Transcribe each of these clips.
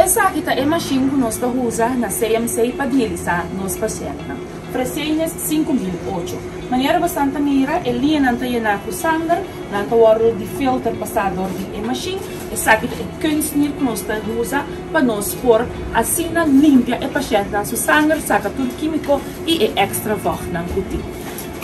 Esaki ta e mashin ku nos ta usa na CMC pa dialisá nos pashèntnan. Fresenius 5008. Manera bosan ta mira, e liñanan ta yená ku sanger, nan ta wòrdu di filter pasá dor di e mashin. Esaki ta e kunstnier ku nos ta usa pa nos por asina limpia e pashèntnan su sanger, saka tur kímiko i e èkstra vòchtnan ku tin.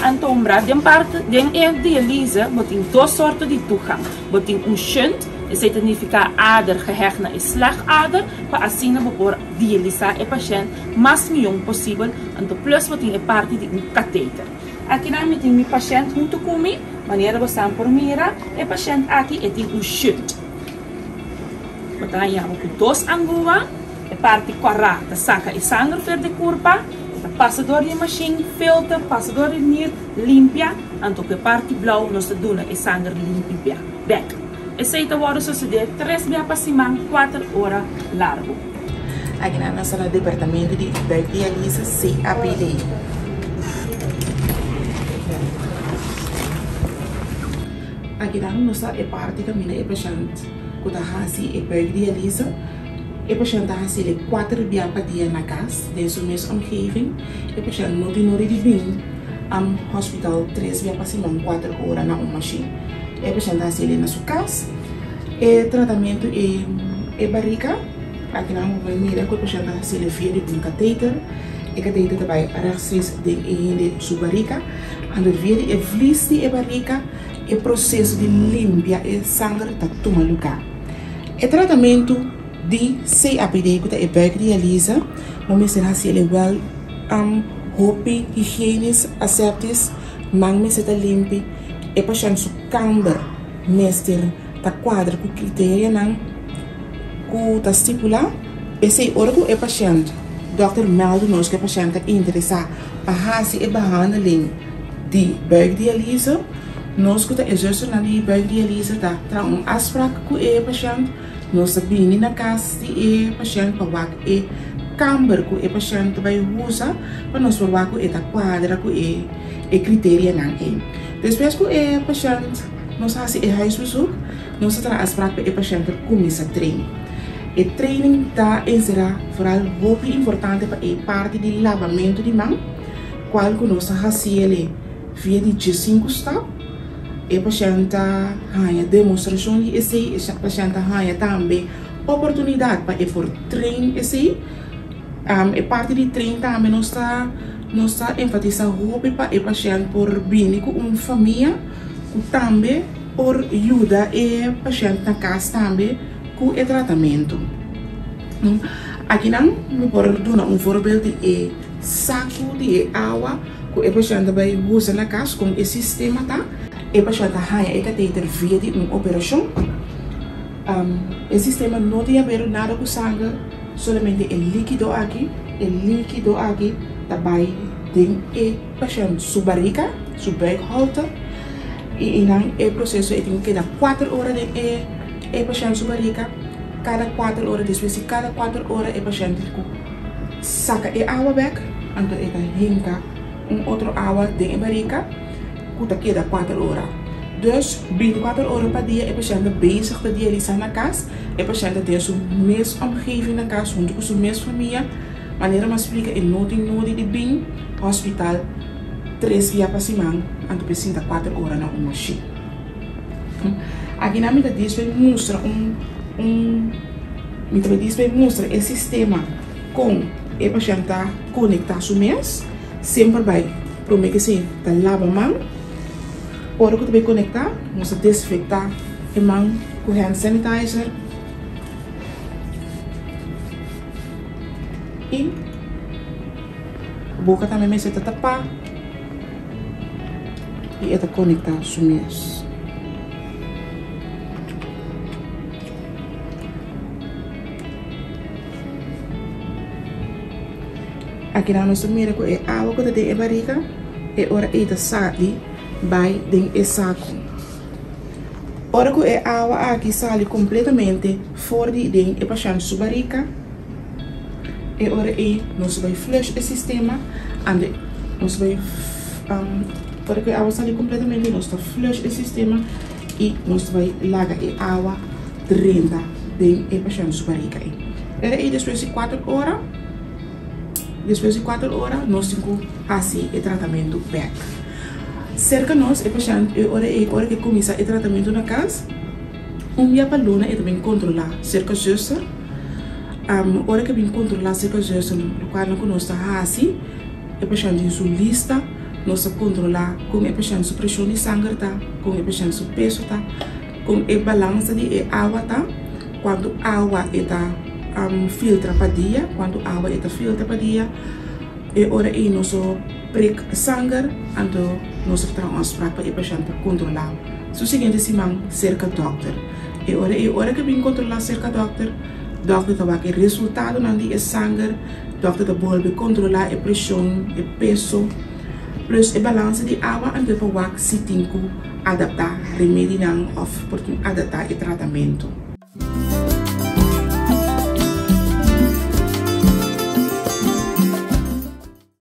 Antombra, den parti den e dialyse bo tin dos sorto di toegang. Bo tin un shunt, esei ta nifiká ader gehègt na e slagader, pa asina bo por dialisá e pashènt mas mion posibel, anto plus bo tin e parti di un kateter. Akinan mi tin mi pashènt huntu ku mi, manera bo san por mira, e pashènt aki e tin un shunt. Bo ta haña bo ku dos angua, e parti kòrá ta saka e sanger fer di kurpa, e ta pasa dor di e mashin, filter, pasa dor di nir, limpia, anto ku e parti blou nos ta duna e sanger limpi bèk. Esei ta wòrdu sosodé tres bia pa siman, kuater ora largu. Akinan nos ta na departamento di buikdialyse CAPD. Akinan nos ta e parti kaminda e pashènt ku ta hasi e buikdialyse. E pashènt ta hasi el kuater bia pa dia na kas den su mes omgeving. E pashènt no tin nodi di bin hospital tres bia pa siman kuater ora na un mashin. E pashènt ta hasi el na su kas. E tratamentu e e barika akinan bo por mira ku e pashènt ta hasi el via di un kateter. E kateter ta bai rechtstreeks den e hende su barika. Anto via di e vlies di e barika e proseso di limpia e sanger ta tuma lugá. E tratamentu di CAPD ku ta e buikdialyse bo mester hasi el wèl hopi higienisch, aseptisch, man mester ta limpi, e pashènt su kamber mester ta kuadra ku kriterianan ku ta stipulá. P'esei ora ku e pashènt, dòkter mèldu nos ku e pashènt ta interesá pa hasi e behandeling di buikdialyse, nos ku ta e zusternan di buikdialyse ta traha un afsprak ku e pashènt, nos ta bini na kas di e pashènt pa wak e kamber ku e pashènt ta bai usa pa nos por wak ku e ta kuadra ku e kriterianan ei. Despues ku e pashènt nos hasi e huisbezoek, nos ta traha afsprak pa e pashènt por kuminsá train. E training ta enserá foral hopi importante pa e parti di labamentu di man, kual ku nos ta hasi el'e via di diesinku stap. E pashènt ta haña demostrashon di esei, e pashènt ta haña tambe oportunidat pa e por train esei. E parti di train tambe nos ta nos ta enfatisá hopi pa e pashènt por bini ku un famia ku tambe por yuda e pashènt na kas tambe ku e tratamentu. Akinan mi por duna un voorbeeld di e saku di e awa ku e pashènt ta bai usa na kas kon e sistema ta. E pashènt ta haña e kateter via di un operashon. E sistema no tin haber nada ku sanger. Solamente e likido aki, e likido aki ta bai den e pashent su barika, su buikholte, i einan e proseso e tin ku keda kuater ora den e e pashent su barika, kada kuater ora, despues di kada kuater ora e pashent tin ku saka e awa bek, anto e ta hinka un otro awa den e barika. ku ta keda kuater ora. Dus, binti-kuater ora pa dia e pashènt ta bezig ta dialisá na kas. E pashènt ta den su mes omgeving na kas huntu ku su mes famia. Manera mi a splika e no tin nodi di bin hospital tres bia pa siman anto pa e sinta kuater ora na un mashin. Akinan mi ta dis pa e mustra un un mi ta dis pa e mustra e sistema kon e pashènt ta konektá su mes. Semper bai prome ke si ta laba man. Ora ku ta bai konektá nos ta desinfektá e man ku hand sanitizer i boka tambe mester ta tapá i e ta konektá su mes. Akinan nos ta mira ku e awa ku ta den e barika e ora ei ta sali bai den e saku. Ora ku e awa aki sali kompletamente for di den e pashènt su barika, e ora ei nos bai flush e sistema, anto nos bai ora ku e awa sali kompletamente nos ta flush e sistema i nos ta bai laga e awa drenta den e pashènt su barika ei. E ora ei despues di kuater ora, despues di kuater ora nos tin ku hasi e tratamentu bèk. Serka nos e pashènt e ora ei ora ku e kuminsá e tratamentu na kas, un bia pa luna e ta bin kontrolá serka zuster. Ora ku e bin kontrolá serka zuster lokualnan ku nos ta hasi, e pashènt tin su lista, nos ta kontrolá kon e pashènt su preshon di sanger ta, kon e pashènt su peso ta, kon e balansa di e awa ta, kuantu awa e ta filtra pa dia, kuantu awa e ta filtra pa dia. E ora ei nos a prik sanger, anto nos a traha un afsprak pa e pashènt pa kontrolá su siguiente siman serka dòkter. E ora ei ora ku e bin kontrolá serka dòkter, dòkter ta wak e resultadonan di e sanger, dòkter ta bolbe kontrolá e preshon, e peso, plus e balansa di awa, anto e por wak si tin ku adaptá remedinan òf por tin adaptá e tratamentu.